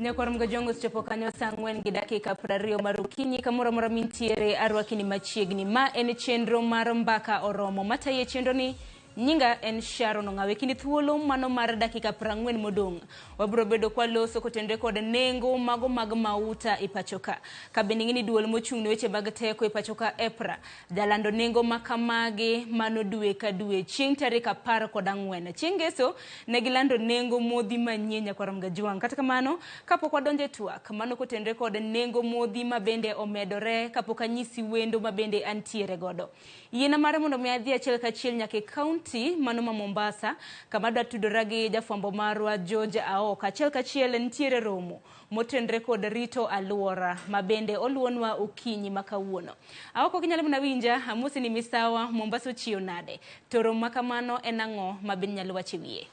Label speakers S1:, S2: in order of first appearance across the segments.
S1: Nyakwar Mgajwango osechopo kanyo saa 4:20 mar okinyi kamoro amora mintiere arwaki ni machiegni. Ma en chenro mar Mbaka Oromo. Mataye chenro ni nyinga en Sharon Ong'awe. Kinde thuolo mano mar dakika 40 modong'. Wabiro bedo kwaloso kotenore kod nengo mago mag mauta e pacho ka. Ka bende ing'e ni duol mochung' ne weche mag teko e pacho ka EPRA jalando nengo makamagi mano dwe ka dwe chieng' tarik 14. Chieng' ngeso ne gilando nengo modhi manyien nyakwar Mgajwang'. Kata kamano, kapok wadonjo e twak, mano kotenore kod nengo modhi ma bende omedore kapok anyisi wendo ma bende antiere godo. Yiena mare mondo mi adhi achiel kachiel nyaka e kaunti mano ma Mombasa kama adwa tudora gi jafwambo marwa George Aok. Achiel kachiel nitiere romo motenre kod rito aluora ma bende oluonwa okinyi ma kawuono. Aok ok inyalo mana winja, amosi ni misawa, Mombasa ochiew nade? To romo ma kamano en ang'o ma bende inyalo wacho e wiye?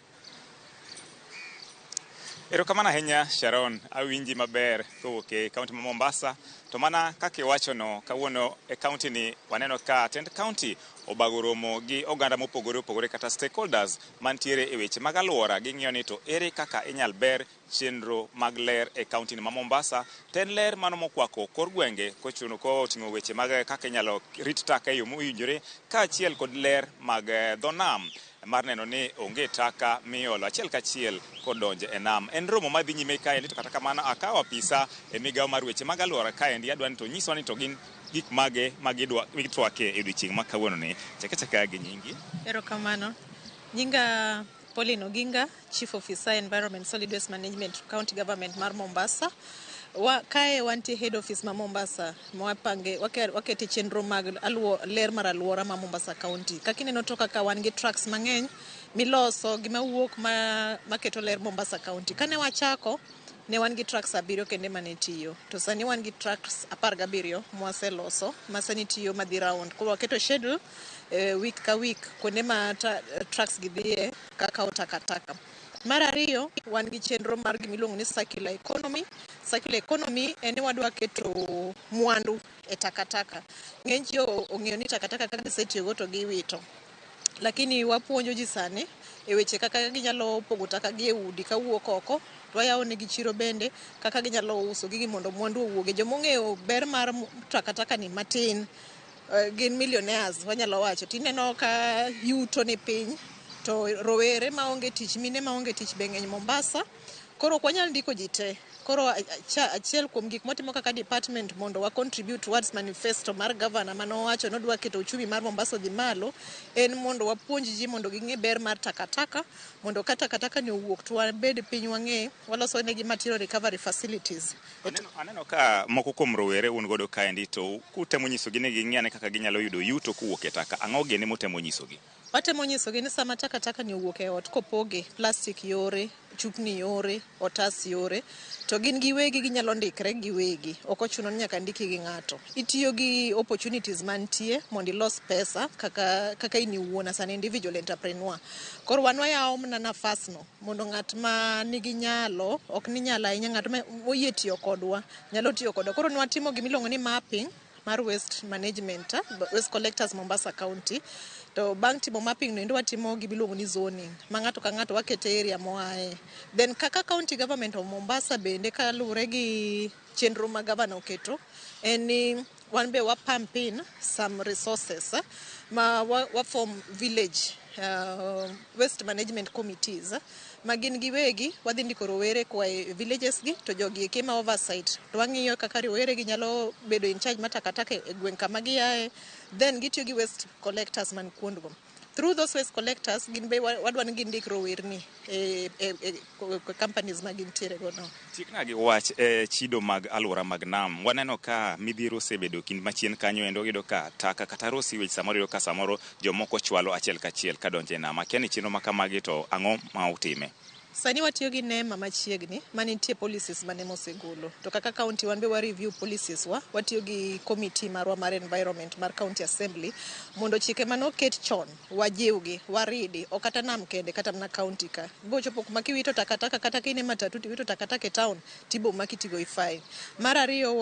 S2: Erokamano ahinya Sharon, awinji maber kowuok e kaunti ma Mombasa. To mana kaka iwachono, kawuono e kaunti ni waneno ka tend kaunti obago romo gi oganda mopogore opogore kata stakeholders mantiere e weche mag alwora. Ging'iyo ni to ere kaka inyal ber chenro mag ler e kaunti ni ma Mombasa. To en ler mano mokwako kor gwenge kochuno koting'o weche mag kaka inyalo rit taka e yo mowinjore kaachiel kod ler mag dho nam mar neno ni onge taka miolo achiel kachiel kodonjo e nam. En romo madhi nyime kaendi to kata kamano akawo apisa e migawo mar weche mag alwora kaendi adwa ni to nyiswa ni to gin gik mage ma gidwa gitwakie e odiochieng' ma kawuono ni. Chak achaka gi nyingi.
S3: Erokamano. Nyinga Pauline Oginga, Chief Officer Environment Solid Waste Management, County Government mar Mombasa. Kae wantie head office ma Mombasa, mwapange wakete chenro mag ler mar aluora ma Mombasa County. Kaka ineno to kaka wan gi trucks mang'eny miloso gima wuok maketo ler Mombasa County. Kane wachako, ne wan gi trucks 7 kende mane tiyo. To sani wan gi trucks 17 mwaseloso, ma sani tiyo madhi round. Koro waketo schedule week ka week kuonde ma trucks gi dhiye kakawo takataka. Mar ariyo, wan gi chenro mar gimiluongo ni circular economy. Circular economy en ni wadwa keto mwandu e takataka. Ng'eny ji ong'eyo ni takataka ka gisetiyogo to giwito. Lakini wapuonjo ji sani e weche kaka ginyalo pogo taka gi e udi kawuok oko, to wayawo negi chiro bende kaka ginyalo uso gigi mondo mwandu owuoge. Jomong'eyo ber mar takataka ni matin, gin millionaires wanyalo wacho. Tineno ka yuto ni piny, to rowere maonge tich, mine maonge tich be ng'eny Mombasa. Koro ok wanyal ndiko ji te. Koro achiel kuom gik mwatimo kaka department mondo wa contribute towards manifesto mar governor manowacho nodwa keto uchumi mar Mombasa odhi malo, en mondo wapuonj ji mondo ging'e ber mar takataka, mondo ka takataka ni owuok to wabed piny wang'e, waloso negi material recovery facilities.
S2: Aneno ka moko kuom rowere un godo kaendi to kutemo nyisogi ni ging'i ane kaka ginyalo yudo yuto kowuok e taka. Ang'o gini mutemo nyisogi?
S3: Watemo nyisogi ni sama takataka ni owuok e ot kopoge, plastic yore, chupni yore, otas yore, to gin giwegi ginyalo ndikre giwegi. Ok ochuno ni nyaka ndiki gi ng'ato. Itiyo gi opportunities mantie mondo ilos pesa kaka in iwuon as an individual entrepreneur. Koro wan wayawo mana nafas no mondo ng'at ma nigi nyalo, ok ni nyalo ahinya, ng'at ma oyie tiyo kodwa, nyalo tiyo kodwa. Koro nwatimo gimiluongo ni mapping mar waste management, waste collectors Mombasa County. To bang' timo mapping no endo watimo gimiluongo ni zoning, ma ng'ato ka ng'ato wakete area moaye. Then kaka county government of Mombasa bende kaluwore gi chenro ma governor oketo, en ni wan be wa pump in some resources ma wa form village waste management committees ma gin giwegi wadhi ndiko rowere koa e villages gi to jogi eki ma oversight to wang'iyo kaka rowere gi nyalo bedo in charge mar takataka e gweng' kama giaye, then gitiyo gi waste collectors man kuondgo. Through those waste collectors gin be wadwa ni gindik rowerni e companies ma gintiere go no.
S2: Tiekna gi wach e chido mag alwora mag nam. Waneno ka midhiero osebedo kind machien kanyo endo iyudo ka taka kata raw sewage samoro iyudo ka samoro jomoko chwalo achiel kachiel kadonjo e nam. Akia ni chenro ma kamagi to ang'o ma utime?
S3: Sani watiyo gi NEMA machiegni manitie policies ma NEMA osegolo. To kaka county wan be wa review policies wa, watiyo gi committee marwa mar environment mar county assembly mondo chike manoket chon wajiwgi, waridi, ok kata nam kende kata mana county ka. Bochopo kuma kiwito takataka kata ka in e matatu tiwito takataka e town tibo maki tigoyi fine. Mar ariyo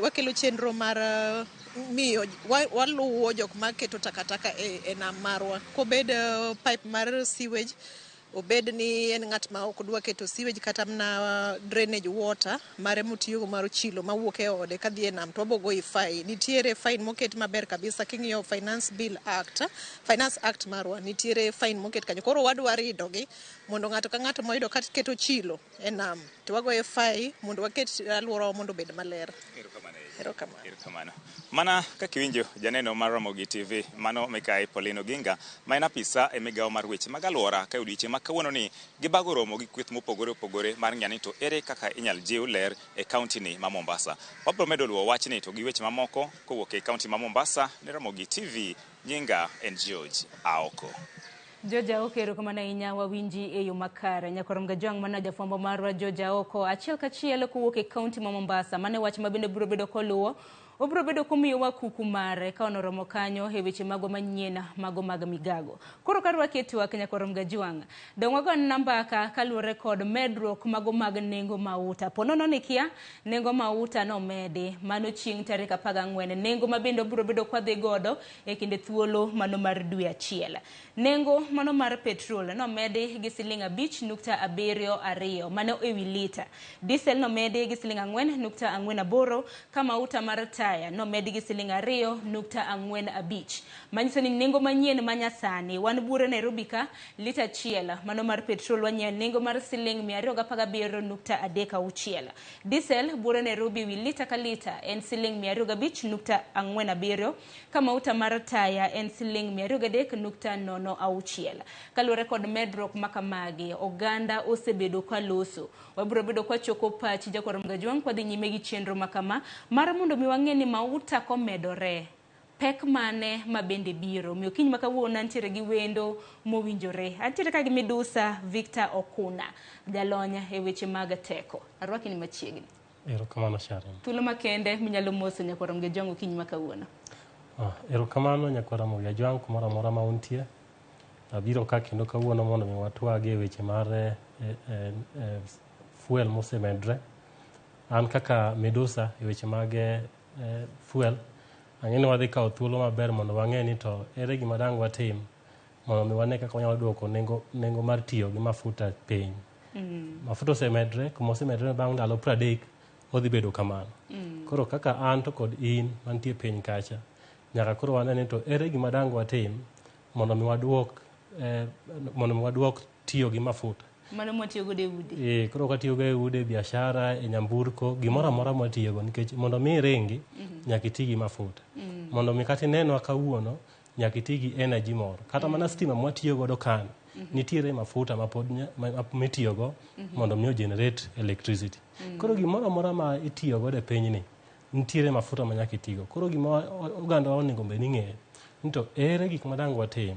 S3: wakelo chenro mar miyo waluwo jok maketo takataka e nam marwa. Kobed pipe mar sewage, Obed ni en ng'at ma ok dwa keto sewage kata mana drainage water mare motiyogo mar chilo mawuok e ode kadhi e nam to wabo goyi fine. Nitiere fine moket maber kabisa king'iyo Finance Bill Act, Finance Act marwa nitiere fine moket kanyo. Koro wadwa ridogi mondo ng'ato ka ng'ato moyudo ka keto chilo e nam to wagoye fine mondo waket alworawa mondo obed maler.
S2: Erokamano ahinya.
S3: Erokamano.
S2: Erokamano. Mana kaka iwinjo janeno mar Ramogi TV, mano Mikai Pauline Oginga, ma en apisa e migawo mar weche mag alwora ka e odiechieng' ma kawuono ni gibago romo gi kweth mopogore opogore mar ng'iyo ni to ere kaka inyal jiw ler e kaunti ni ma Mombasa. Wabiro medo luwo wachni to gi weche mamoko kowuok e kaunti ma Mombasa ne Ramogi TV. Nyinga en George Aoko.
S1: George Aoko, erokamano ahinya, wawinji e yo makare. Nyakorom Gajwang' mana jafwambo marwa George Aoko, achiel kachiel kowuok e kaunti ma Mombasa. Mano e wach ma bende biro bedo koluwo. Obiro bedo komiyowa kuku mare ka onoromo kanyo e weche magwa manyien mago mag migago. Koro ka rwaki e twak Nyakorom Gajwang', dong wagona mbaka kaluwore kod medruok mago mag nengo mauta. Po nono ni kia, nengo mauta nomedi mano chieng' tarik 14, nengo ma bende obiro bedo kwadhi godo e kinde thuolo mano mar dwe achiel. Nengo mano mar petrol nomedi gi siling 5.72 mano ewi lita. Diesel nomedi gi siling 4.48 ka mauta mar taya nomedi gi siling 2.45. Manyiso ni nengo manyien manyasani wan buore Nairobi ka lita achiel mano mar petrol wanyiewo nengo mar siling 217.36. Diesel buore Nairobi wi lita ka lita en siling 205.47 ka mauta mar taya en siling 203.06. Kaluwore kod medruok makamagi, oganda osebedo kaloso. Wabiro bedo kwachoko pachi Jakwarom Gajwang' kwadhi nyime gi chenro makama mar mondo mi wang'e ni mauta komedore pek mane ma bende biro. Omiyo kiny ma kawuono antiere gi wendo mowinjore. Antiere ka gi midusa Victor Okuna, jalony e weche mag teko. Arwaki ni machiegni.
S4: Erokamano Sharon.
S1: Thuolo makende minyalo moso Nyakwarom Gajwang' okinyi ma kawuono.
S4: Erokamano Nyakwarom Gajwang' kumoro amora ma untie. Abiro ka kendo kawuono mondo mi watwag e weche mar fuel mosemedre. An kaka midusa e weche mag fuel, ang'e ni wadhi kawo thuolo maber mondo wang'e ni to ere gima dang' watim mondo mi wane kaka wanyalo duoko nengo mar tiyo gi mafuta piny. Mafuta osemedre, kuma osemedre bang' ndalo 30 odhi bedo kamano. Koro kaka an to kod in mantie piny kacha, nyaka koro wane ni to ere gima dang' watim mondo mi waduok tiyo gi mafuta.
S1: Mano mwatiyo godo e udi.
S4: Koro katiyo go e ude, biashara, e nyamburko, gimoro amora mwatiyogo nikech mondo mi iringi nyaka iti gi mafuta. Mondo mi kata inenwa kawuono nyaka iti gi energy moro. Kata mana stima mwatiyo godo kan, nitiere mafuta ma pod mitiyogo mondo mi generate electricity. Koro gimoro amora ma itiyo godo e pinyni nitiere mafuta ma nyaka itigo. Koro gima oganda onego bed ni ng'eyo ni to ere gik ma dang' watim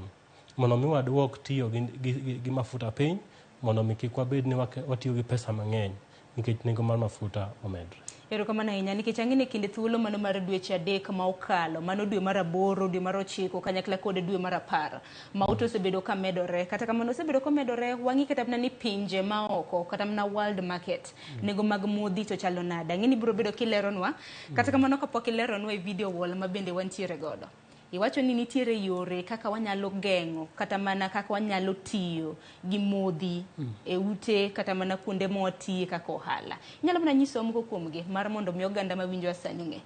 S4: mondo mi waduok tiyo gi mafuta piny mondo mi kik wabed ni watiyo gi pesa mang'eny nikech nengo mar mafuta omedre.
S1: Erokamano ahinya nikech ang'e ni kinde thuolo mano mar dweche 3 ma okalo, mano dwe mar 8, dwe mar 9 kanyakla kod dwe mar 10, mauta osebedo ka medore. Kata kamano osebedo komedore, wang'i kata mana ni pinje ma oko, kata mana world market, nengo mag modhi to chalo nade. Ang'e ni biro bedo kileronwa, kata kamano kapok ileronwa e video wall ma bende wantiere godo. Iwacho ni nitiere yore kaka wanyalo geng'o kata mana kaka wanyalo tiyo gi modhi e ute kata mana kuonde ma watiye kaka ohala. Inyalo mana nyisowa moko kuomgi mar mondo mi oganda mawinjowa sani ong'e.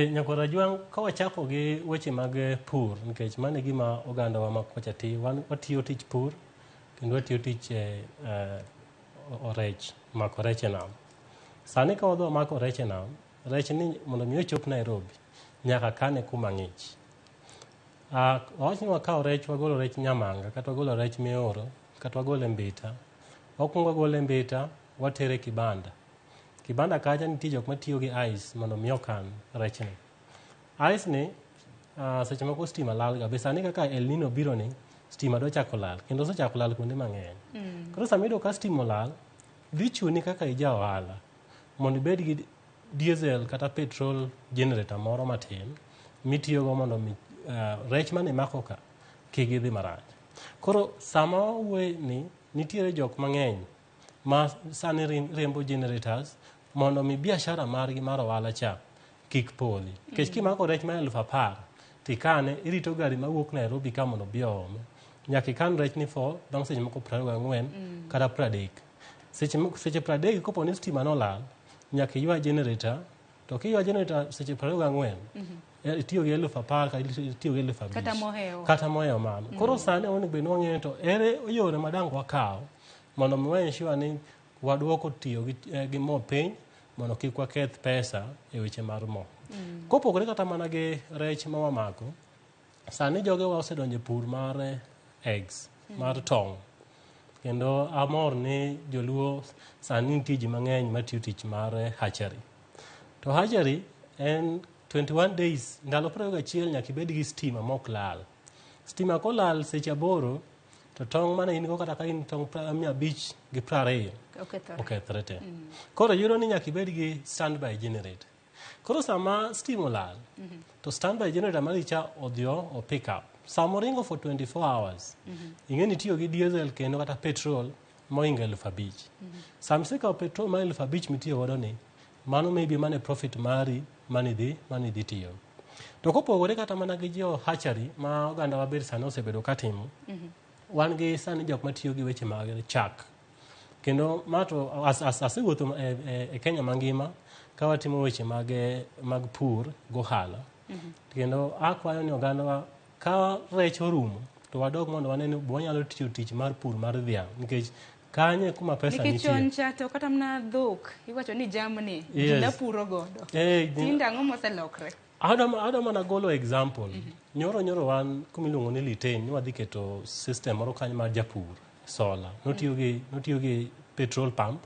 S4: Nyakwar Ajwang', ka wachako gi weche mag pur, nikech mano e gima ogandawa ma kocha tiyo, wan watiyo tich pur kendo watiyo tich rech, mako rech e nam. Sani ka wadhi mako rech e nam, rech ni mondo mi ochop Nairobi, nyaka kane kuma ng'ich. Wawach ni wakawo rech, wagolo rech Nyamanga, kata wagolo rech Mioro, kata wagolo e Mbita. Wakwongo wagole e Mbita, watere kibanda. Kibanda kacha nitie jok matiyo gi ice mondo mi okan rechni. Ice ni, seche moko stima lal ga. Be sani kaka El Nino biro ni, stima dwa chako lal, kendo osechako lal kuonde mang'eny. Koro sama iyudo ka stima olal, dhi chuni kaka ija ohala mondo ibed gi diesel kata petrol generator moro matin mitiyogo mondo mi rech mane imako ka kik gidhi marach. Koro sama wawuoye ni nitiere jok mang'eny ma sani riembo generators mondo mi biashara margi mar ohala cha kik podhi. Nikech kimako rech mar 10,000 tikane, irito gari mawuok Nairobi ka mondo obi oome. Nyaka ikan rech ni for bang' seche moko 24 kata 30. Seche 30 kopo ni stima nolal, nyaka iywa generator. To kiywa generator seche 24, itiyo gi 10,000 kata itiyo gi 5,000.
S1: Kata mohewo.
S4: Kata mohewo mano. Koro sani onego bed ni wang'eyo to ere yore ma dang' wakaw mondo mi wa ensure ni waduoko tiyo gi mo piny mondo kik waketh pesa e weche mar mo. Kopogore kata mana gi rech ma wamako, sani jogewa osedonjo e pur mar eggs, mar tong'. Kendo amor ni joluo sani nitie ji mang'eny matiyo tich mar hatchery. To hatchery en 21 days, ndalo 21 nyaka ibed gi stima mok lal. Stima kolal seche 8 to tong' mane in go kata ka in tong' 520
S1: Okethore.
S4: Okethre te. Koro yudo ni nyaka ibed gi standby generator. Koro sama stima olal, to standby generator mari cha odhi o pick up. Sama oringo for 24 hours, ing'e ni itiyo gi diesel kendo kata petrol mohingo 5,000. Sama isekawo petrol mar 5,000 mitiyo godo ni, mano maybe mane profit mari manidhi tiyo. To kopogore kata mana gi jo hatchery ma oganda wa ber sani osebedo katimo, wan gi sani jok matiyo gi weche mag chak. Kendo ma to asewuotho e Kenya mangima ka watimo weche mag pur gohala. Kendo akwayo ni ogandawa ka rech orumo to wadog mondo wane ni wanyalo tiyo tich mar pur mar dhiang' nikech kanyo e kuma pesa
S1: Nikech
S4: nitie.
S1: Chon cha to kata mana dhok iwacho ni jamni ji ne puro godo. Tinde ang'o moselokre?
S4: Adwa mana golo example. Nyoro wan kuma iluongo ni Litein, ni wadhi keto system moro kanyo mar japur, solar. Notiyo gi petrol pump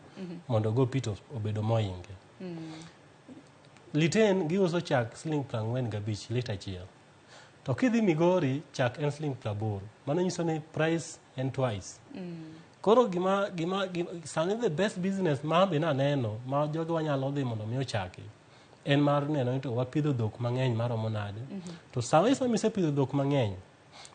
S4: mondo ogo pi to obedo mohinge. Litein giuso chak siling 45 lita achiel. To kidhi Migori, chak en siling 80. Mano nyiso ni price en twice. Koro gima sani the best business ma be naneno ma jogewa nyalo dhi mondo mi ochaki en mar neno ni to wapidho dhok mang'eny maromo nade. To sama isepidho dhok mang'eny,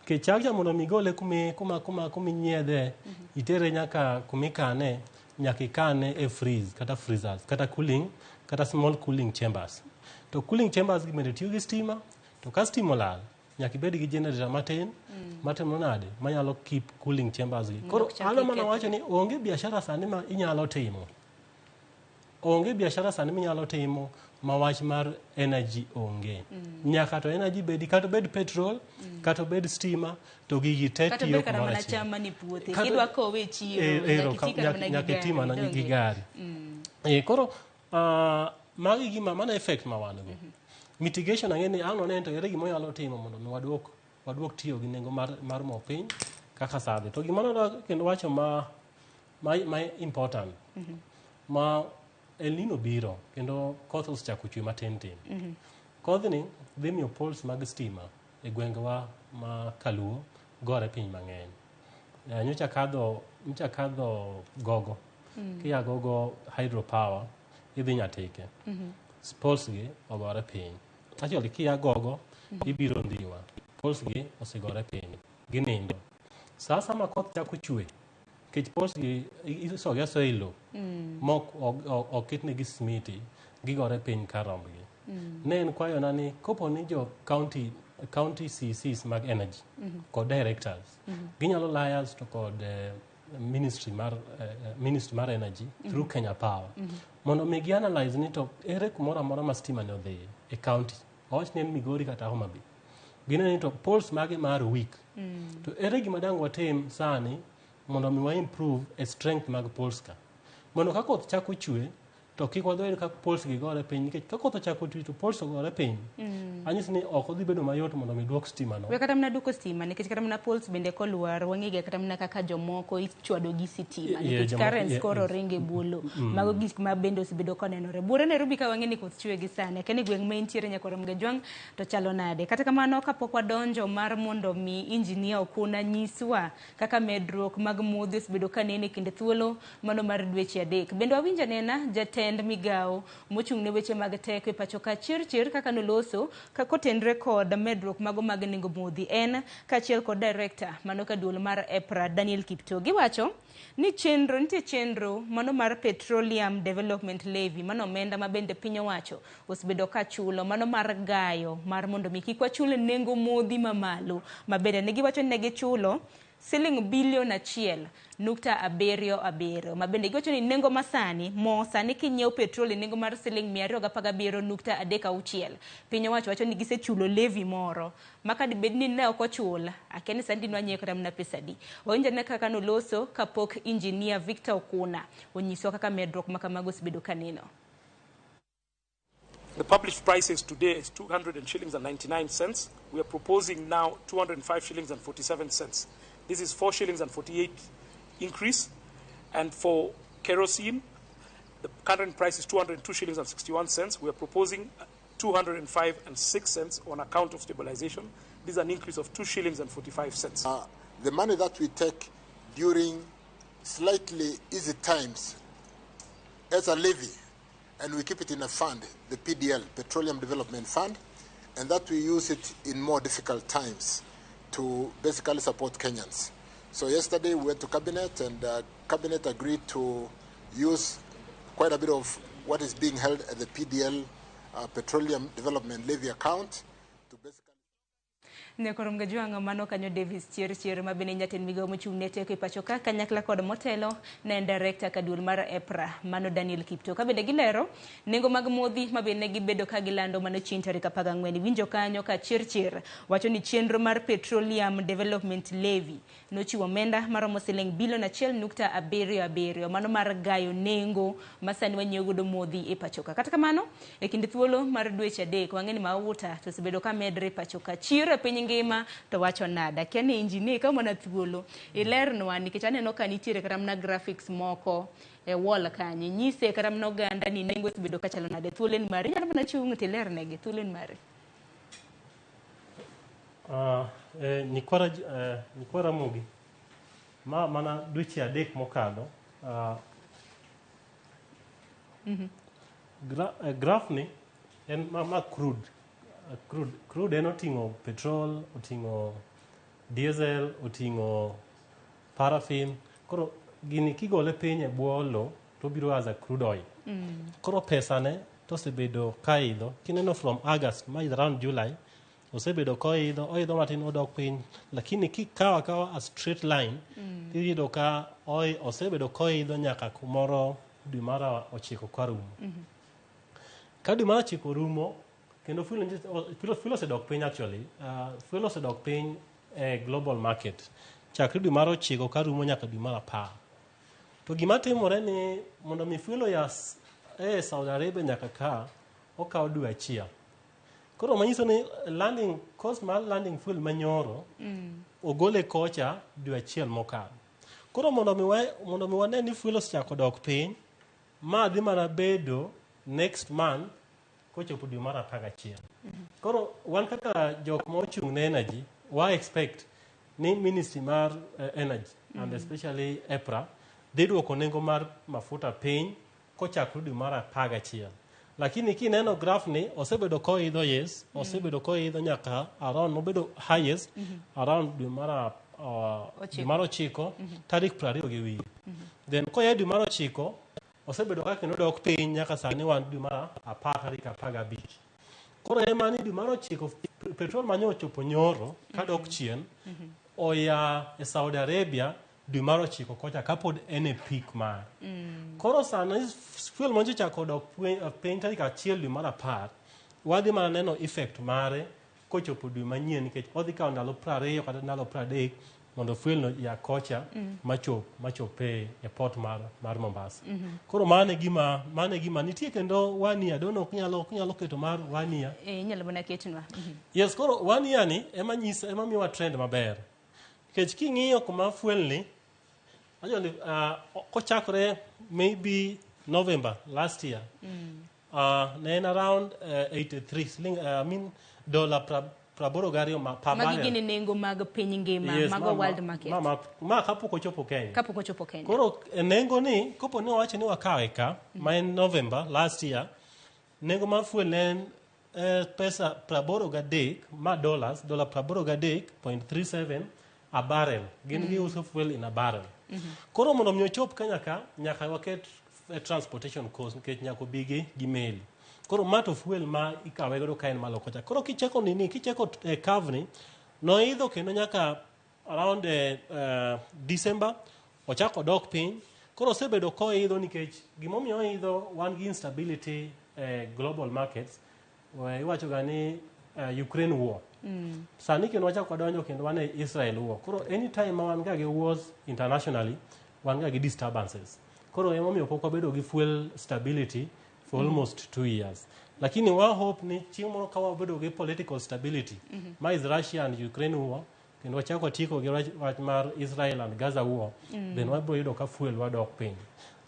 S4: nikech chak cha mondo mi igole kuma inyiedhe, itere nyaka kuma ikane, nyaka ikane e freeze kata freezers kata cooling kata small cooling chambers. To cooling chambers gi bende tiyo gi stima, to ka stima olal, nyaka ibed gi generator matin matimo nade manyalo keep cooling chambers gi. Koro
S1: Ok chak
S4: adwa mana
S1: ikethre.
S4: wacho ni onge biashara sani ma inyalo timo. Onge biashara sani minyalo timo ma wach mar energy onge. Nyaka to energy bedi kata obed petrol, kata obed stima, to gigi te
S1: Kata
S4: tiyo
S1: obed kata
S4: kumoro
S1: mana
S4: achiel.
S1: cham manie puothe. Idwa kowe e chiro.
S4: Ero,
S1: Nyaka iti kata mana gi
S4: nyaka iti
S1: gari,
S4: mana gi
S1: donge?
S4: gari. Koro magi gima mano effect ma wan go. Mitigation ang'e ni ang' wane to ere gima wanyalo timo mondo mi waduok tiyo gi nengo mar mo piny kaka sa dhi. To gima nadwa kendo wacho ma important ma El Nino biro kendo koth osechako chwe matin tin. Kodhni dhi miyo poles mag stima e gwengewa ma Kaluo gore piny mang'eny. Nyocha kadho Gogo. Kia Gogo hydropower idhi Nyatike. Poles gi ogore piny. Actually kia Gogo ibiro Ndhiwa. Poles gi osegore piny. Ginindo. Sa sama koth chako chwe, nikech poles gi isogi asoya e lowo mok oketnegi simiti, gigore piny kar rombgi. Ne en kwayona ni kopo ni jo county CCs mag energy kod directors ginyalo liaise to kod ministry mar energy through Kenya Power mondo mi gi analyze ni to ere kumoro amora ma stima ne odhiye e county wawach ni en Migori kata Homa Bay gineno ni to poles mage mar weak to ere gima dang' watim sani mondo mi wa improve e strength mag poles ka mondo ka koth chako chwe to kik wadhi ka poles gi gore piny nikech ka koth ochako chwe to poles ogore piny anyisi ni ok odhi bedo mayot mondo mi duok stima no
S1: We kata mana duoko stima nikech kata mana poles bende kolwar wang'ega kata mana kaka jomoko ichwado gi sitima nikech currents koro ringo e bwo lowo. Mago gik ma bende osebedo konenore. Buore Nairobi ka wang'e ni koth chwe gi sani akia ni gweng' ma intiere nyaka Ramogi Ajwang' to chalo nade. Kata kamano kapok wadonjo mar mondo mi injinia Okuna nyiswa kaka medruok mag modhi osebedo kaneno e kind thuolo mano mar dweche 3. Bende wawinjo anena jatend migawo mochung' ne weche mag teko e pacho ka chir kaka noloso ka kotenre kod medruok mago mag nengo modhi en kaachiel kod director mano ka duol mar EPRA Daniel Kiptoo. Giwacho ni chenro nitie chenro mano mar Petroleum Development Levy mano omenda ma bende piny owacho osebedo ka chulo mano mar gayo mar mondo mi kik wachul nengo modhi mamalo ma bende ne giwacho ni ne gichulo. siling bilion 1.77, ma bende giwacho ni nengo masani mo sani kinyiewo petrol e nengo mar siling 217.36. Piny owacho wacho ni gisechulo levy moro ma ka dibed ni ne ok ochul, akia ni sani dinwa nyiewe kata mana pesa adi. Wawinj ane kaka noloso kapok injinia Victor Okuna onyiswa kaka medruok ma kamago osebedo kaneno.
S5: The published prices today is 200 shillings and 99 cents. We are proposing now 205 shillings and 47 cents. This is 4 shillings and 48 increase. And for kerosene, the current price is 202 shillings and 61 cents. We are proposing 205 and 6 cents on account of stabilization. This is an increase of 2 shillings and 45 cents.
S6: The money that we take during slightly easy times as a levy, and we keep it in a fund, the PDL, Petroleum Development Fund, and that we use it in more difficult times to basically support Kenyans. So yesterday we went to Cabinet, and Cabinet agreed to use quite a bit of what is being held at the PDL Petroleum Development Levy account to basically
S1: Nyakorom Gajwang' mano kanyo Davis Chirchir ma bende jatend migawo mochung' ne teko e pacho ka kanyakla kod motelo ne en director ka duol mar EPRA mano Daniel Kiptoo. Ka bende gilero nengo mag modhi ma bende gibedo ka gilando mano chieng' tarik 14. Winjo kanyo ka Chirchir wacho ni chenro mar Petroleum Development Levy nochiwo omenda maromo siling bilion 1.77, mano mar gayo nengo ma sani wanyiewo godo modhi e pacho ka. Kata kamano, e kind thuolo mar dweche 3 wang'e ni mauta to osebedo ka medre e pacho ka. Chiro e piny ngima to wacho nade? Akia ni injinia ikaw mana thuolo ilernwa, nikech aneno ka nitiere kata mana graphics moko e wall kanyo. Inyise kata mana oganda ni nengo osebedo ka chalo nade. Thuolo en mari, inyalo mana chung' to ilernegi. Thuolo en mari.
S4: Nyikwa Ramogi, ma mana dweche 3 mokalo, graph ni en ma crude. Crude en oting'o petrol, oting'o diesel, oting'o paraffin. Koro gini kigole piny e bwo lo to obiro as a crude oil. Koro pesane to osebedo kaidho. Kineno from August, ma is around July, osebedo koidho, oidho matin odok piny, lakini kikawo akawa a straight line, tiyudo ka osebedo koidho nyaka kumoro dwe mar 9 karumo. Ka dwe mar 9 rumo, kendo fuel osedok piny actually, fuel osedok piny e global market. Chakre dwe mar 9 karumo nyaka dwe mar 10. To gima timore ni mondo mi fuel oya e Saudi Arabia nyaka ka, okawo dwe 1. Koro manyiso ni landing cost mar landing fuel manyoro ogole kocha dwe 1 mokalo. Koro mondo mi wane ni fuel osechako dok piny, ma dhi mana bedo next month kochopo dwe mar 11. Koro wan kaka jok ma ochung' ne energy, wa expect ni ministry mar energy and especially EPRA dhi duoko nengo mar mafuta piny kochakore dwe mar 11. Lakini kineno graph ni osebedo koidho, yes, osebedo koidho nyaka around nobedo highest around dwe mar 9 tarik 22. Then koya dwe mar 9 osebedo ka kendo dok piny nyaka sani wan dwe mar 10 tarik 15. Koro ema ni dwe mar 9 petrol manyo ochopo nyoro kadok chien oya e Saudi Arabia dwe mar 9 kocha kapod en e peak mar. Koro sani fuel manyo chako dok piny tarik 1 dwe mar 10, wadhi mana neno effect mare kochopo dwe manyien, nikech odhi kawo ndalo 20 kata ndalo 30 mondo fuel no ya kocha machop e port mar Mombasa. Koro mano e gima nitie kendo 1 year, don't know ok nyalo keto mar 1 year.
S1: Inyalo mana ketnwa.
S4: Yes, koro 1 year ni ema nyisa ema miwa trend maber. Nikech king'iyo kuma fuel ni, ajo ni kochakore maybe November last year, ne en around 83 siling, I mean dollar 82 ma per
S1: Magi
S4: barrel.
S1: gin nengo mag piny ngima,
S4: Yes,
S1: mago world market.
S4: Ma kapok ochopo Kenya.
S1: Kapok ochopo Kenya.
S4: Koro e nengo ni kopo ni wawacho ni wakawe ka, ma en November last year, nengo mar fuel ne en pesa 83 ma dollars, dollar 83.37 a barrel. Gin giuso fuel in a barrel. Koro mondo mi ochop Kenya ka, nyaka waket transportation cost, nikech nyaka obi gi meli. Koro ma to fuel ma ikawe godo ka en malo kocha. Koro kicheko nini, kicheko curve ni, noidho kendo nyaka around December ochako dok piny. Koro osebedo koidho nikech gimomiyo oidho, wan gi instability global markets. Iwacho ga ni Ukraine war. Sani kendo wachako wadonjo kendo wan e Israel war. Koro anytime ma wan ga gi wars internationally, wan ga gi disturbances. Koro emomiyo pok wabedo gi fuel stability for almost 2 years. Lakini wa hope ni chieng' moro ka wabedo gi political stability, ma is Russia and Ukraine war, kendo wachako watieko gi wach mar Israel and Gaza war, then wabiro yudo ka fuel wadok piny.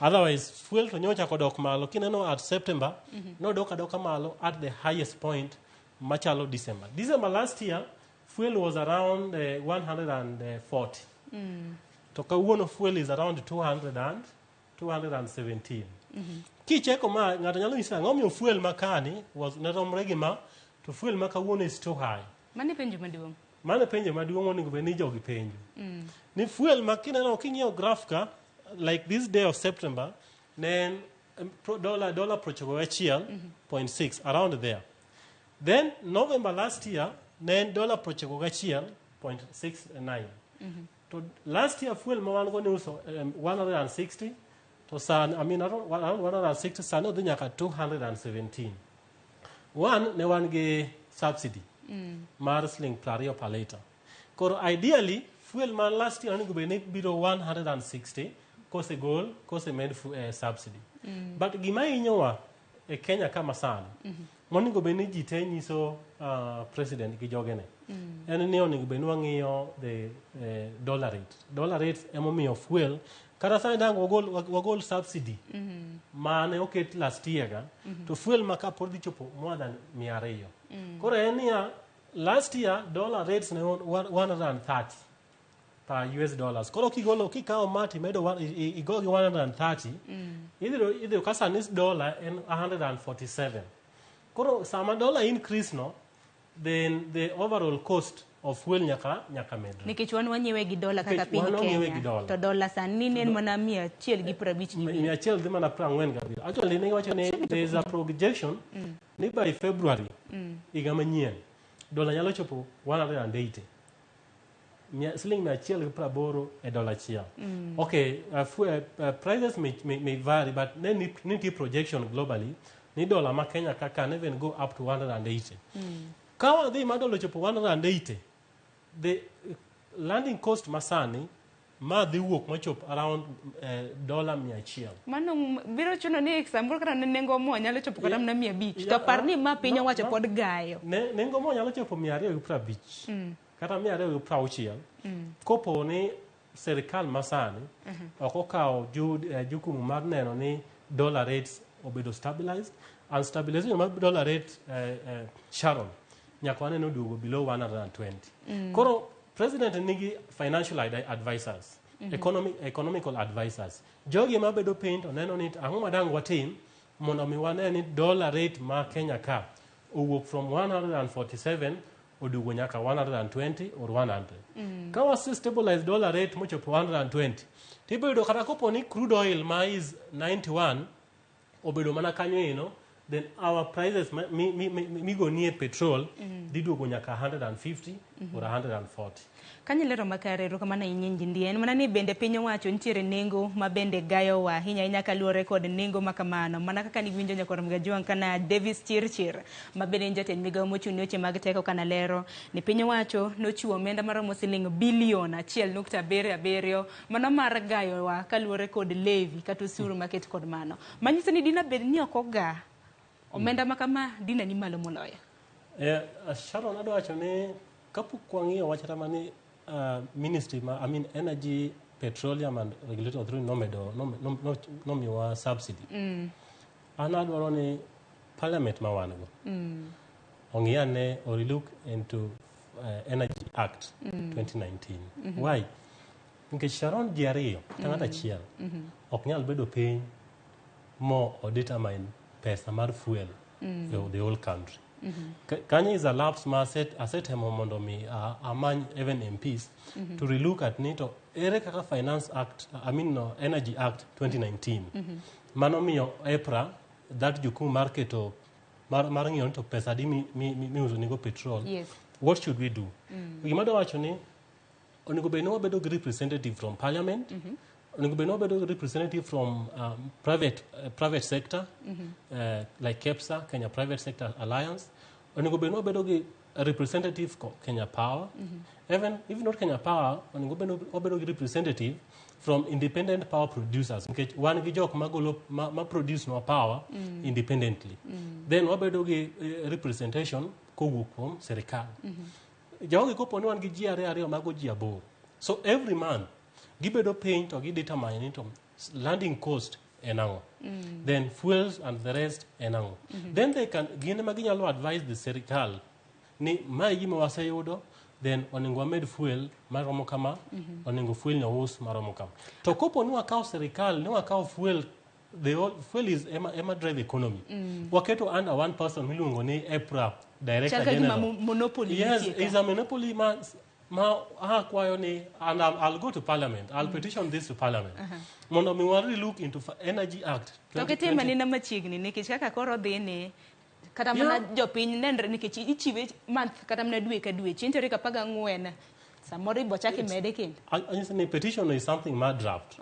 S4: Otherwise, fuel to nyocha odok malo. Kineno at September, nodok adoka malo at the highest point machalo December. December last year, fuel was around 140. To kawuono fuel is around 200 and 217. Kicheko ma, ng'ato nyalo nyisi ang'o miyo fuel makani was ne romre gi ma, to fuel ma kawuono is too high.
S1: Mano e penjo maduong'.
S4: Mano e penjo maduong' monego bed ni jogi penjo. Ni fuel ma kineno king'iyo graph ka, like this day of September, ne en dollar 91.6, around there. Then November last year ne en dollar 91.69. To last year fuel ma wan go ne uso 160 to sani, I mean, around 160, sani odhi nyaka 217. One, ne wan gi subsidy mar siling 20 per liter. Koro ideally fuel ma last year onego bed ni biro 160 kosegol kosemed subsidy. But gima hinyowa e Kenya kama sani monego bed ni ji te nyiso president gi jogene en ni onego bed ni wang'iyo the dollar rate. Dollar rate emomiyo fuel kata sani dang' wagol subsidy mane oket last year ga, to fuel ma ka pod dhi chopo more than 200. Koro en niya, last year dollar rates ne 130 per US dollars. Koro kigolo kikawo ma timedo igo gi 130, idhi ka sani dollar en 147. Koro sama dollar increase no, then the overall cost of fuel nyaka medre.
S1: Nikech wan wanyiewe gi dola kaka
S4: Nikech
S1: piny
S4: wan wang'iewe gi
S1: Kenya.
S4: dola.
S1: To dola sani ne en mana 157.
S4: 100 dhi mana 47. Actually ne giwacho ni there is a projection ni by February higa manyien dola nyalo chopo 180. Siling 180 e dola achiel. Okay, prices may vary, but ne nitie projection globally ni dola ma Kenya ka can even go up to 180. Ka wadhi ma dola ochopo 180, the landing cost masani ma dhi wuok machop around dola 100.
S1: Mano biro chuno ni samoro kata nengo mo nyalo chopo kata mana 500. To par ni ma piny
S4: no,
S1: owacho
S4: no.
S1: pod gayo.
S4: Nengo mo nyalo chopo 250 kata 260 kopo ni sirikal masani ok okawo jukumu mar neno ni dollar rates obedo stabilized, and stabilization mar dollar rate, Sharon, nyaka waneno duogo below 120. Koro president nigi financial advisors, economical advisors, jogi mabedo piny to neno ni ang'o ma dang' watim mondo mi wane ni dollar rate ma Kenya ka owuok from 147 oduogo nyaka 120 or 100. Ka wase stabilize dollar rate mochopo 120, tibiro yudo kata kopo ni crude oil ma is 91 obedo mana kanyo eno, then our prices migonie petrol dhi duogo nyaka 150 or 140.
S1: Kanyo lero makare, erokamano ahinya Injindi. En mana ni bende piny owacho nitiere nengo ma bende gayowa ahinya ahinya kaluwore kod nengo ma kamano. Mana kaka niwinjo nyakwar Mgajuang' kana Davis Chirchir ma bende en jatend migawo mochung' ne weche mag teko kana lero ni piny owacho nochiwo omenda maromo siling bilion 1.77 mano mar gayowa kaluwore kod levy kata osuru maket kod mano. Manyiso ni dina bed ni ok oga omenda ma kama dina ni malo moloyo.
S4: Sharon, adwa wacho ni kapok wang'iyo wach kata mani ministry ma, I mean, Energy, Petroleum and Regulatory Authority nomedo nomiyowa subsidy. An adwaro ni parliament ma wan go ong'i ane or look into Energy Act 2019. Why? Nikech Sharon, ji ariyo kata ng'ato achiel ok nyal bedo piny mo o determine pesa mar fuel the whole country. Kanyo is a lapse ma asetemo mondo mi amany even MPs to relook at ni to ere kaka Finance Act, I mean, no, Energy Act 2019 mano miyo EPRA that jukumu mar keto mar ng'iyo ni to pesa adi miuso nigo petrol. What should we do? Gima adwa wacho ni Onego bed ni wabedo gi representative from parliament, onego bed ni wabedo gi representative from private sector, like KEPSA, Kenya Private Sector Alliance. Onego bed ni wabedo gi representative Kenya Power. Even if not Kenya Power, onego bed ni wabedo gi representative from independent power producers, nikech wan gi jok magolo ma produce nwa power independently. Then wabedo gi representation kowuok kuom sirikal. Jogi kopo ni wan gi ji ariyo ariyo, mago ji aboro. So every month gibedo piny to gi determine ni to landing cost en ang'o, then fuels and the rest en ang'o. Then they can, gin ema ginyalo advise the sirikal ni mae gima waseyudo, then onego wamed fuel maromo kama, onego fuel no us maromo kama. To kopo ni wakawo sirikal ni wakawo fuel, the whole fuel is ema drive economy, waketo under one person miluongo ni EPRA director
S1: Chal ka gima
S4: general.
S1: Monopoly
S4: Yes,
S1: nitie ka.
S4: Is a monopoly ma akwayo ni, and I'll go to parliament, I'll petition this to parliament mondo mi wa relook into Energy Act
S1: To kitim
S4: 2020.
S1: anena machiegni, nikech kaka koro dhi ni kata mana jopiny nenre, nikech ichiwe month kata mana dwe ka dwe, chieng' tarik 14 samoro ibo chak imede kendo.
S4: Anyiso ni petition is something ma draft.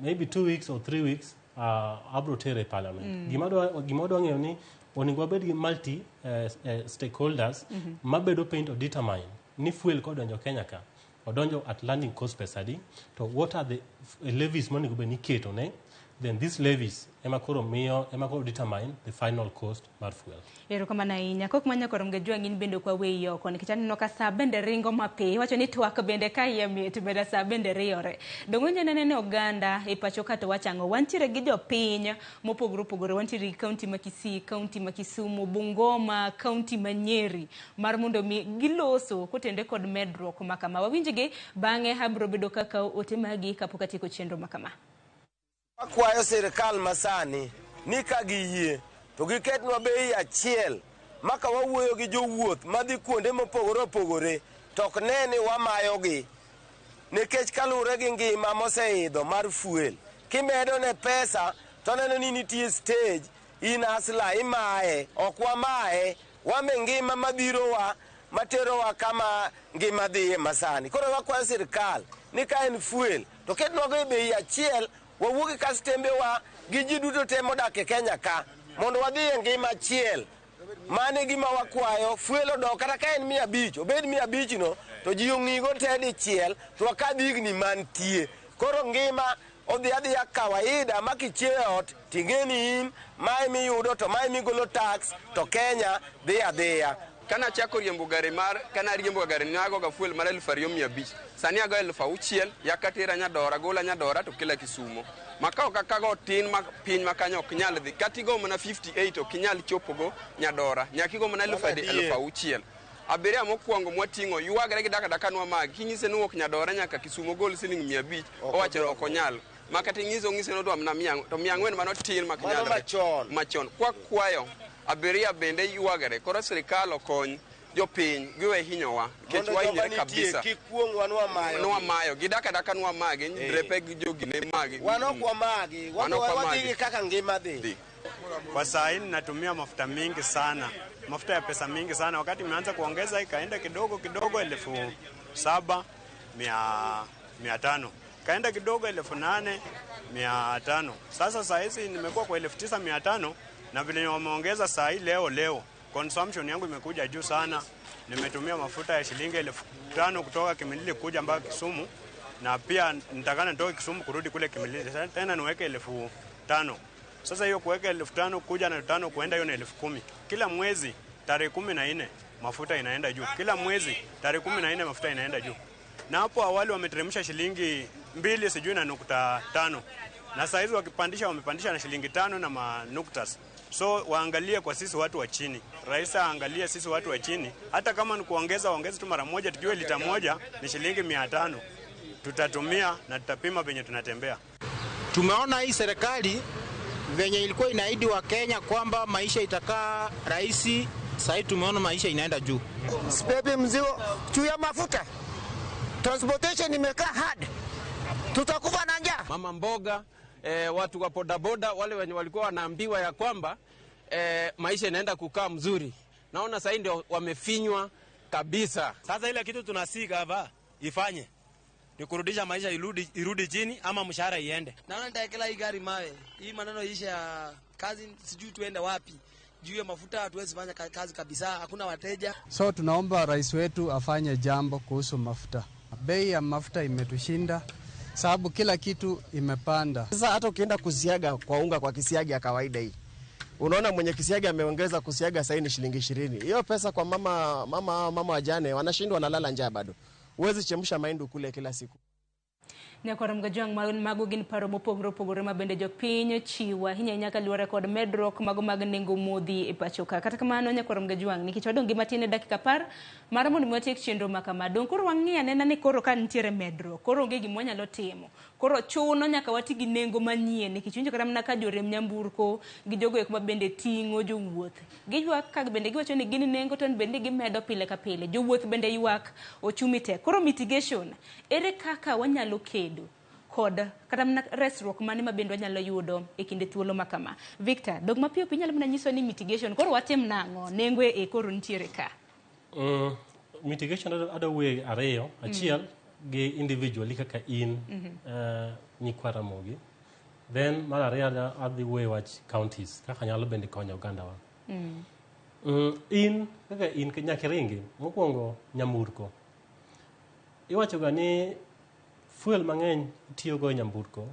S4: Maybe 2 weeks or 3 weeks abro tere e parliament. Gima adwa ng'eyo ni onego wabed gi multi stakeholders mabedo piny to determine ni fuel kodonjo Kenya ka, odonjo at landing cost pesa adi, to what are the levies monego bed ni iketo ne. Then these levies ema koro miyo, ema koro determine the final cost mar fuel.
S1: Erokamano ahinya. Kok manya korom ga jwang', in bende ok waweyi oko, nikech aneno ka sa bende ringo mapiyo. Iwacho ni twak bende ka iye mit bende sa bende riyore. Donge oneno ne oganda e pacho ka to wachang'o? Wantiere gi jopiny mopogore opogore. Wantiere gi kaunti ma Kisii, kaunti ma Kisumu, Bungoma, kaunti ma Nyeri, mar mondo mi giloso kotende kod medruok ma kama. Wawinjgi, bang'e abiro bedo kaka ote magi kapok atieko chenro ma kama.
S7: Wakwayo sirikal masani ni ka giyie to giketnwa bei achiel ma ka wawuoyo gi jowuoth madhi kuonde mopogore opogore to ok ne ni wamayogi, nikech kaluwore gi ngima moseidho mar fuel, kimedo ne pesa to neno ni nitie stage in asla imaye. Ok wamaye, wame ngima mabirowa materowa kama ngima dhiye masani. Koro wakwayo sirikal ni ka en fuel to ketnwago e bei achiel, wawuo gi kastembewa gi ji duto te modak e Kenya ka mondo wadhi e ngima achiel. Mano e gima wakwayo. Fuel odok kata ka en 500, obed 500 no to ji ong'igo te dichiel to wakadh higni mantie. Koro ngima odhi adhiya kawaida ma kichiewo e ot ting'e ni in mae miyudo to mae migolo tax to Kenya dhi adhiya.
S8: Kana achako riembo gari mar kana riembo gari ne agoga fuel mar 2500, sani ago 6000. Yaka tera Nyadora, gola Nyadora to kela Kisumo. Makao kakago tin ma piny ma kanyo ok nyal dhi. Kata igo mana 58 ok inyal chopogo Nyadora, nyaka igo mana 6000. Abiria mokwongo mwating'o ywagre gi dakadaka nwa magi kinyise ni wuok Nyadora nyaka Kisumo gol siling 500, owacho ok onyal. Ma kata ing'iso ng'ise ni odwa mana mia to 400 mano tin mak
S7: Mano
S8: nyalre.
S7: Machon.
S8: Machon kwakwayo abiria bende ywagre. Koro sirikal okony jopiny giwe hinyowa nikech
S7: Mondo joma
S8: wahinyre
S7: nitie
S8: kabisa.
S7: Kik kuong'wa nwamayo.
S8: Nwamayo gidak adaka nwamagi drepe gi jogine magi.
S7: Wan ok wamagi.
S8: Wan ok
S7: wadhi
S8: wamagi.
S7: gi kaka ngima dhi.
S9: Kwa saa hii ninatumia mafuta mingi sana, mafuta ya pesa mingi sana. Wakati imeanza kuongeza ikaenda kidogo kidogo 7500, ikaenda kidogo 8500. Sasa saa hizi nimekuwa kwa 9500, na vile wameongeza saa hii leo leo, consumption yangu imekuja juu sana. Nimetumia mafuta ya shilingi 5000 kutoka Kimilili kuja mpaka Kisumu, na pia nitakana nitoke Kisumu kurudi kule Kimilili tena niweke 5000. Sasa hiyo kuweka 5000 kuja na 5000 kuenda, hiyo ni 10,000. Kila mwezi tarehe 14 mafuta inaenda juu. Kila mwezi tarehe 14 mafuta inaenda juu. Na hapo awali wameteremsha shilingi mbili sijui na nukta tano, na saa hizi wakipandisha wamepandisha na shilingi tano na manuktas. So waangalie kwa sisi watu wa chini, rais aangalie sisi watu wa chini, hata kama ni kuongeza waongeze tu mara moja, tujue lita moja ni shilingi 500, tutatumia na tutapima venye tunatembea.
S10: Tumeona hii serikali venye ilikuwa inaahidi wa Kenya kwamba maisha itakaa rahisi, sasa tumeona maisha inaenda juu.
S11: Sibebi mzigo juu ya mafuta, transportation imekaa hard, tutakufa na njaa.
S12: Mama mboga, watu wa bodaboda wale wenye walikuwa wanaambiwa ya kwamba maisha inaenda kukaa mzuri, naona sasa ndio wamefinywa kabisa.
S13: Sasa ile kitu tunasika hapa Ifanye ni kurudisha maisha irudi chini ama mshahara iende.
S14: Naona nitaekela hii gari mawe, hii maneno ishe ya kazi, sijui tuende wapi juu ya mafuta, hatuwezi fanya kazi kabisa, hakuna wateja.
S15: So tunaomba rais wetu afanye jambo kuhusu mafuta. Bei ya mafuta imetushinda sababu kila kitu imepanda.
S7: Sasa hata ukienda kusiaga kwa unga kwa kisiagi ya kawaida hii, unaona mwenye kisiagi ameongeza kusiaga sasa ni shilingi 20. Hiyo pesa kwa mama wajane wanashindwa, wanalala njaa bado. Huwezi chemsha mahindi kule kila siku.
S1: Nyakwar Mgajwang' mago gin paro mopogore opogore ma bende jopiny chiwo ahinya ahinya kaluwore kod medruok mago mag nengo modhi e pacho ka. Kata kamano Nyakwar Mgajwang' nikech wadong' gi matin e dakika 10 mar mondo mi watiek chenro ma kama. Dong' koro wang'i anena ni koro ka nitiere medruok, koro onge gima wanyalo timo. Koro chuno nyaka wati gi nengo manyien nikech winjo kata mana ka joriemb nyamburko gi jogo eko ma bende ting'o jowuoth. Giywak ka bende giwacho ni gin nengo to bende gimedo pile ka pile. Jowuoth bende ywak ochumi tek. Koro mitigation, ere kaka wanyalo kedo kod kata mana resruok mane ma bende wanyalo yudo e kinde thuolo ma kama. Victor, dog mapiyo piyo inyalo mana nyiso ni mitigation koro watim nang'o? Nengo e koro nitiere ka.
S4: Mitigation adwa wuoye ariyo, achiel gi individually kaka in nyikwa Ramogi. Then mar ariyo adhi wuoye wach counties kaka nyalo bende konyo ogandawa. In kaka in nyaka iringi mokwongo nyamburko. Iwacho ga ni fuel mang'eny itiyogo e nyamburko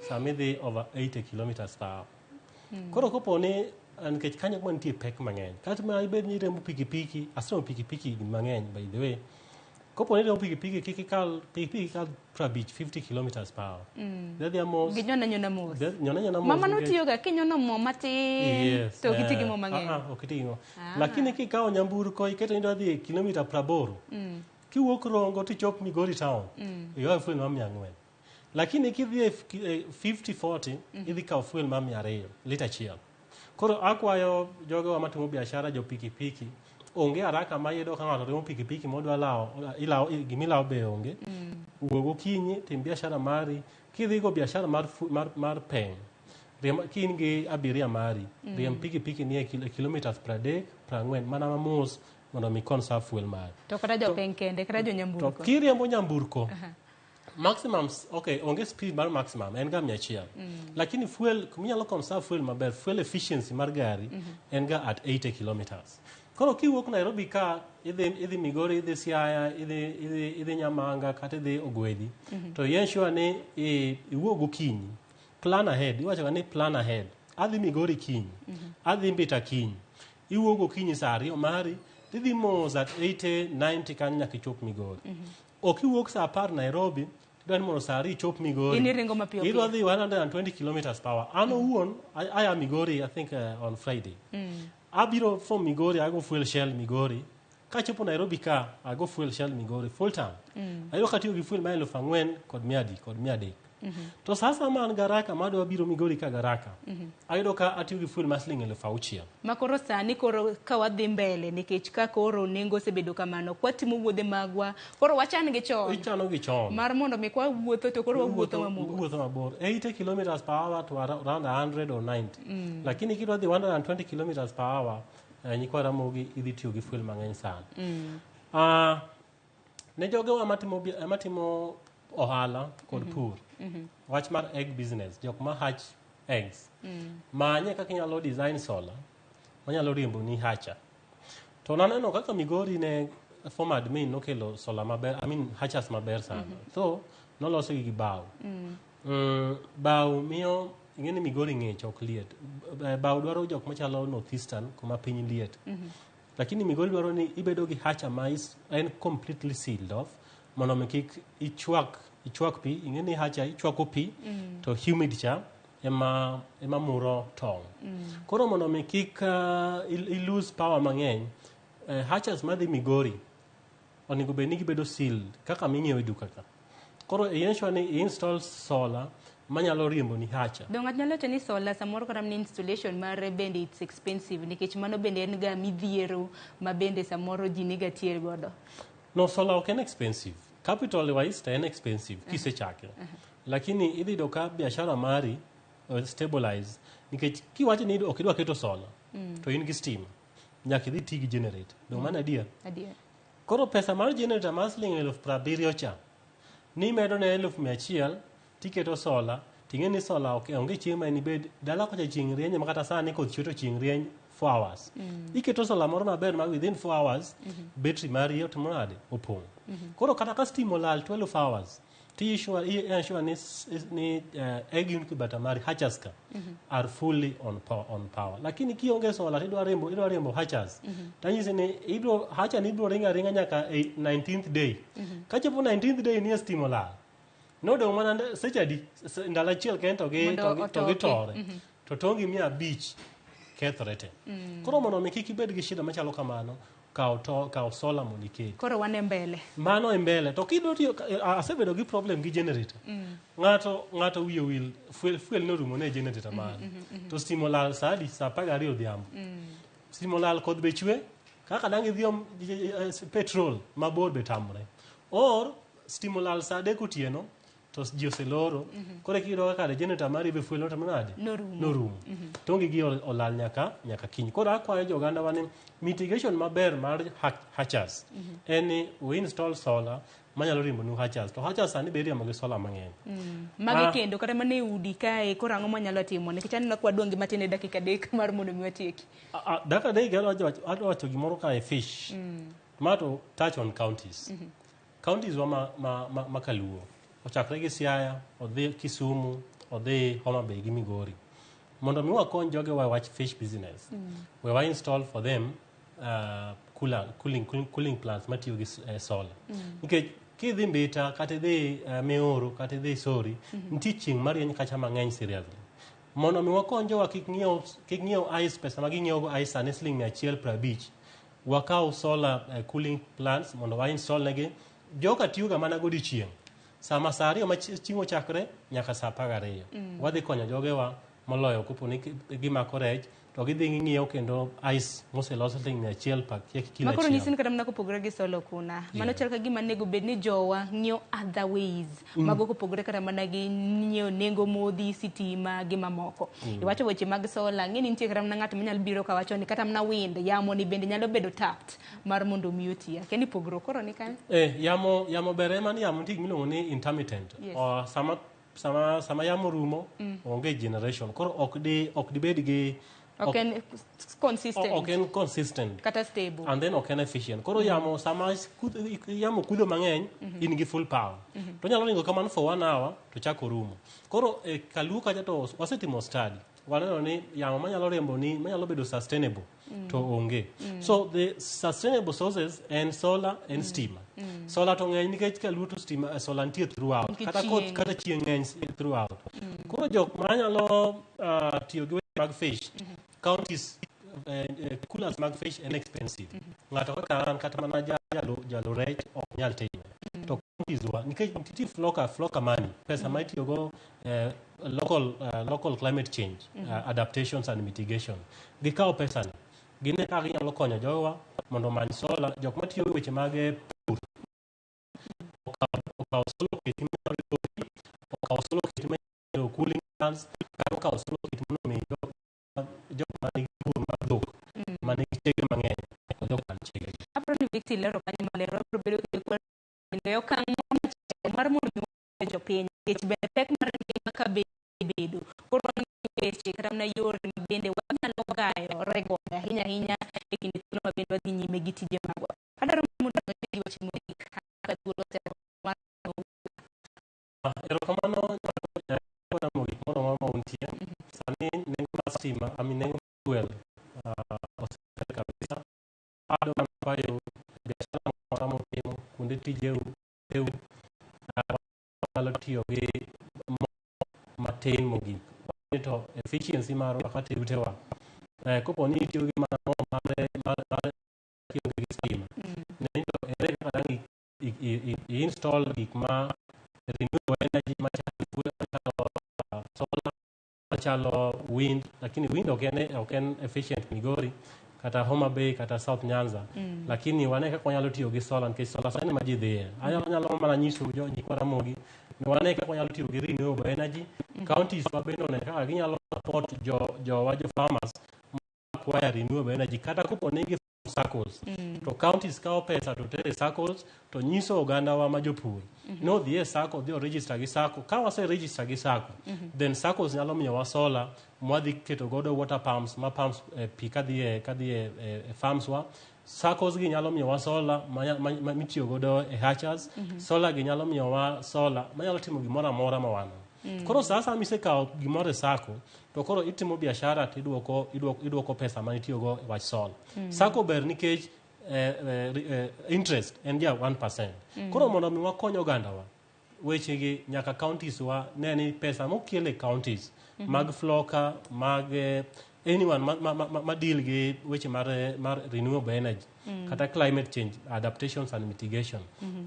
S4: sama idhi over 80 kilometers per hour. Koro kopo ni nikech kanyo kuma nitie pek mang'eny, kata ma ibed ni iriembo pikipiki, aseriembo pikipiki higni mang'eny by the way. Kopo ni iriembo pikipiki kik ikal pikipiki kal 50, 50 kilometers per hour. Dhi adhiya mos.
S1: Ginyona nyona mos.
S4: Nyona nyona mos.
S1: Mama notiyoga kinyono mo matin
S4: Yes,
S1: to ok iti gi mo mang'eny.
S4: Ok iti gi mo. Lakini kikawo nyamburko iketo ni idwa dhi e kilomita 80, kiwuok Rongo tichop Migori town, iywayo fuel mar 400. Lakini kidhi e 50-40, idhi kawo fuel mar 200, lita achiel. Koro akwayo jogewa matimo biashara, jo pikipiki, onge haraka ma iyudo ka ng'ato riembo pikipiki modwa lawo, ilawo gimilawo be onge. Wuog gokinyi, tim biashara mari, kidhi go biashara mar peng, riemb ka in gi abiria mari, riemb pikipiki ni e kilometers 30, 40, mana mamos mondo mi conserve fuel mari.
S1: To kata jopeng kende, kata jo
S4: To
S1: nyamburko.
S4: kiriembo nyamburko, maximum, okay, onge speed mar maximum, en ga 100. Lakini fuel, kuminyalo conserve fuel maber, fuel efficiency mar gari, en ga at 80 kilometers. Koro kiwuok Nairobi ka, idhi Migori, idhi Siaya, idhi Nyamanga, kata idhi Ogwedhi, to i ensure ni iwuog gokinyi. Plan ahead, iwacho ga ni plan ahead. Adhi Migori kiny, adhi Mbita kiny. Iwuok gokinyi saa 2 mari, tidhi mos at 80, 90 kanyo nyaka ichop Migori. Ok iwuok saa 10 Nairobi, idwa ni mondo saa 2 ichop Migori.
S1: In iringo mapiyo piyo.
S4: Idwa dhi 120 kilometers per hour. An owuon, I am Migori, I think on Friday. Abiro from Migori, I go fuel Shell Migori. Kachopo Nairobi ka, I go fuel Shell Migori full time. Ayudo katiyo gi fuel ma 4,000 kod 300 kod 300. To sasa ma an garaka madwa biro Migori ka garaka, ayudo ka atiyo gi fuel ma siling 6,000.
S1: Ma koro sani koro ka wadhi mbele nikech ka koro nengo osebedo kamano, kwatimo wuodhe magwa, koro wachan gi chon.
S4: Ichano gi chon.
S1: Mar mondo mi kwa wuotho to koro wawuotho mamor.
S4: Wuotho mabor. 80 kilometers per hour to around 100 or 90. Lakini kidwa dhi 120 kilometers per hour, nyikwa Ramogi idhi tiyo gi fuel mang'eny sana. Ne jogewa matimo ohala kod pur, wach mar egg business, jok ma hatch eggs, manye kaka inyalo design solar manyalo riembo ni hatcher. To naneno kaka Migori ne former admin nokelo solar maber, I mean hatchers maber sana. So noloso gi bao. Bao miyo ing'e ni Migori ng'ich ok liet. Bao dwaro jok machalo northeastern kuma piny liet. Lakini Migori dwaro ni ibedo gi hatcher ma en completely sealed off mondo mi kik ichwak pi. Ing'e ni hatcher ichwako pi to humid cha ema muro tong'. Koro mondo mi kik i lose power mang'eny, hatchers madhi Migori onego bed ni gibedo sealed kaka ming'iewo e duka ka. Koro i ensure ni i install solar manyalo riembo ni hatcher.
S1: Dong' ng'ato nyalo wacho ni solar samoro kata mana installation mare bende it's expensive nikech mano bende en ga midhiero ma bende samoro ji niga tiere godo.
S4: No, solar ok en expensive. Capital wise to en expensive kisechake. Lakini idhi yudo ka biashara mari stabilize nikech kiwacho ni ok idwa keto solar to in gi stima, nyaka idhi ti gi generator. Dong' mano adier?
S1: Adier.
S4: Koro pesa mar generator mar siling 70,000 cha, nimedo ne 100,000 tiketo solar, ting'e ni solar ok onge chieng' ma enibed dala kocha chieng' rieny ma kata sani koth chwe to chieng' rieny 4 hours. Iketo solar moro maber ma within 4 hours battery mari otimo nade? Opong'. Koro kata ka stima olal 12 hours, ti sure, i ensure ni, ni egg incubator mari hatchers ka are fully on power, on power. Lakini kionge solar tidwa riembo idwa riembo hatchers. Tanyisi ni ibro hatcher ni ibro ringa ringa nyaka e 19th day. Kachopo 19th day ni stima olal. Nodong' mana seche adi? Ndalo achiel kende to gi
S1: Mondo
S4: to gi to
S1: otoki.
S4: gitore. To tongi 500 kethore te. Koro mondo mi kik ibed gi shida machalo kamano, kaw to kaw solar mondo iket.
S1: Koro wan e mbele.
S4: Mano e mbele. To kidwa tiyo asebedo gi problem gi generator. Ng'ato ng'ato wiye wil fuel fuel norumo ne generator mare. To stima olal sa adi? Sa 12 odhiambo. Stima olal koth be chwe, kaka dang' idhi om petrol mabor be tamre. Or stima olal sa 3 otieno to ji oseloro. Koro iyudo ka kare generator mari be fuel notimo nade?
S1: Norumo.
S4: Norumo. Tongi gi olal nyaka nyaka kiny. Koro akwayo jo oganda wa ni mitigation maber mar hatchers en ni we install solar manyalo riembo nu hatchers. To hatchers sani be iriembo gi solar mang'eny.
S1: Magi
S4: Ah.
S1: kendo kata mana e udi kae koro ang'o mwanyalo timo nikech aneno ka wadong' gi matin e dakika 3 mar mondo mi watieki.
S4: Dakika 3 adwa wacho gimoro kae fish. Ma to touch on counties. Counties wa ma Kaluo. Ochakre gi Siaya, odhi Kisumu, odhi Homa Bay gi Migori. Mondo mi wakony jogewa e wach fish business, we wa install for them cooling plants matiyo gi solar. Nikech kidhi Mbita, kata idhi Miuru, kata idhi Sori, nitie chieng' marieny kacha mang'eny seriously. Mondo mi wakony jowa kik ng'iew ice pesa ma ging'iewo go ice sani siling 150, wakaw solar cooling plants mondo wa install negi. Joka tiyoga mana godiochieng'. Sama sa 2 ma chieng' ochakre nyaka sa 12. Wadhi konyo jogewa moloyo kopo ni gimako rech to gidhi ging'iewo kendo ice moselos siling 100 pa kilo
S1: Makoro nyisi
S4: achiel.
S1: ni kata mana kopogore gi solar kuna. Mano chal ka gima nego bed ni jowa ng'iyo other ways. Mago kopogore kata mana gi ng'iewo nengo modhi, sitima gi mamoko. Iwacho weche mag solar, ng'e ni nitie kata mana ng'at manyalo biro kawacho ni kata mana wind, yamo ni bende nyalo bedo tapped mar mondo mi oti. Akia ni pogruok koro ni kanyo.
S4: Yamo yamo ber ema ni yamo nitie gimiluongo ni intermittent. Sama yamo rumo onge generation. Koro ok dibed gi
S1: Ok en consistent.
S4: Ok en consistent.
S1: Kata stable.
S4: And then ok en efficient. Koro yamo sama yamo kudho mang'eny in gi full power. To nyalo ringo kamano for 1 hour to chako rumo. Koro e Kaluo kacha to wasetimo study. Waneno ni yamo manyalo riembo ni manyalo bedo sustainable to onge. So the sustainable sources en solar en stima. Solar to ng'eny nikech Kaluo to stima solar nitie throughout.
S1: Nikech
S4: Kata koth
S1: chieng'.
S4: Kata chieng' ng'eny throughout. Koro jok manyalo tiyo gi weche mag fish counties coolers mag fish en expensive. Ng'ato kaka an kata mana jalu rech ok nyal timo. To counties wa nikech nitie FLLoCA money pesa ma itiyogo local climate change adaptations and mitigation. Gikawo pesa ni gine kaka ginyalo konyo jowa mondo omany solar jok matiyo gi weche mag pur okaw solar oketi manyalo okaw solar oketi manyalo cooling plants kata okaw solar oketi mondo mi jok manigi pur mar dhok manigi chege mang'eny odhi okan chege.
S1: Aparo ni Victor lero kanyo maler wabiro bedo kendo e okang' moro machielo mar mondo mi wakonyo jopiny nikech bende pek mar ngima ka bedo koro wang'iyo weche kata mana yore ma bende wanyalo gayo regodo ahinya ahinya e kinde thuolo ma bende wadhi nyime gi tije magwa. Adwaro mondo wati gi wach mogik kaka thuolo oseromo mar
S4: Erokamano Ramogi moro amora ma untie. Sani nengo mar stima, I mean nengo mar fuel oseber kabisa. Adwa mana kwayo biashara moro amora mutimo, kuonde tijeu, wanyalo tiyo gi mo matin mogik. Ni to efficiency marwa kata e utewa. Kopo ni itiyo gi mana mo mar kionge gi stima. Ne ni to ere kaka dang' i install gik ma renewable energy machalo fuel, machalo solar, machalo wind, lakini wind ok en efficient Migori kata Homa Bay kata South Nyanza. Lakini wane kaka wanyalo tiyo gi solar nikech solar sani ma ji dhiye. Anyalo mana nyiso jo nyikwa Ramogi ni wane kaka wanyalo tiyo gi renewable energy. Counties wa bende one kaka ginyalo support jowa jo farmers acquire renewable energy kata kopo ni gi SACCOs. To counties kawo pesa to tere SACCOs to nyiso ogandawa ma jopur no dhi e SACCO, dhi o register gi SACCO. Ka wase register gi SACCO, then SACCOs nyalo miyowa solar mwadhi keto godo water pumps ma pumps pi kadhi e farms wa. SACCOs gi nyalo miyowa solar mitiyo godo e hatchers. Solar gi nyalo miyowa solar manyalo timo gimoro amora ma wan. Koro sasa misekawo gimoro e SACCO to koro itimo biashara to idwoko pesa ma itiyogo e wach solar. SACCO ber nikech interest en ja 1%. Koro mondo mi wakony ogandawa, wechegi nyaka counties wa ne ni pesa mokel e counties mag Floka, mag anyone ma deal gi weche mar renewable energy kata climate change adaptations and mitigation.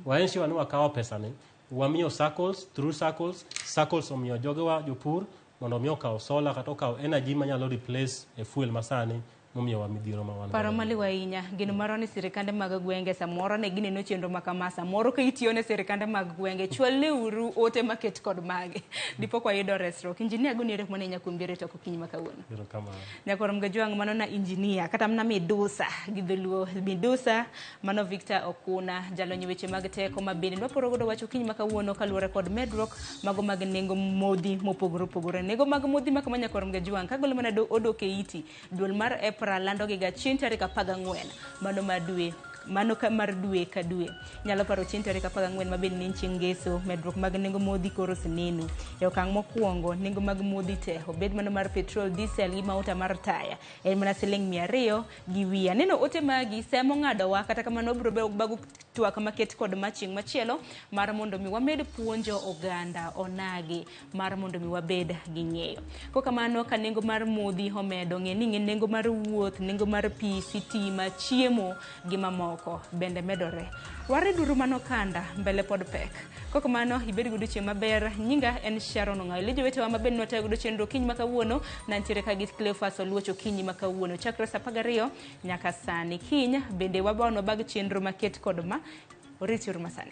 S4: Wa ensure ni wakawo pesa ni wamiyo SACCOs, through SACCOs, SACCOs omiyo jogewa jopur mondo mi okaw solar kata okaw energy manyalo replace e fuel masani momiyowa midhiero ma wan
S1: Paro
S4: godo.
S1: Maliw ahinya. Geno marwa ni sirikande mag gwenge samoro ne gineno chenro ma kama. Samoro ka itiyo ne sirikande mag gwenge, chwaleuru ote maket kod mage dipo kwa yudo resruok. Injinia, agoni erokamano ahinya kuom biro e tok okinyi ma kawuono.
S4: Erokamano.
S1: Nyakwar Mgajwang', mano na injinia kata mana midusa gi dholuo midusa, mano Victor Okuna, jalony e weche mag teko, ma bende nwaporo godo wach okinyi ma kawuono kaluwore kod medruok mago mag nengo modhi mopogore opogore. Nengo mag modhi ma kama, nyakwar Mgajwang', kagolo mana odok e iti, duol mar EPRA lando giga chieng' tarik 14 mano mar dwe mano ka mar dwe ka dwe. Nyalo paro chieng' tarik 14 ma bende ne en chieng' ngeso, medruok mag nengo modhi koro oseneno e okang' mokwongo. Nengo mag modhi te, obed mano mar petrol, diesel gi mauta mar taya, en mana siling 200 gi wiye. Aneno ote magi semo ng'adowa, kata kamano wabiro bago twak maket kod ma chieng' machielo mar mondo mi wamed puonjo oganda onagi mar mondo mi wabed gi ng'eyo. Kokamano ka nengo mar modhi omedo, ng'e ni nengo mar wuoth, nengo mar pi, sitima, chiemo gi mamoko bende medore. Wariduru mano kanda mbele pod pek. Kokamano ibed godo chieng' maber. Nyinga en Sharon Ong'ayo. Le jowetewa mabende nwatayo godo chenro okinyi ma kawuono, nantiere ka gi Cleophas Oluoch okinyi ma kawuono chakre saa 12 nyaka sani. Kiny bende wabon wabag chenro maket kod ma oritiuru masani.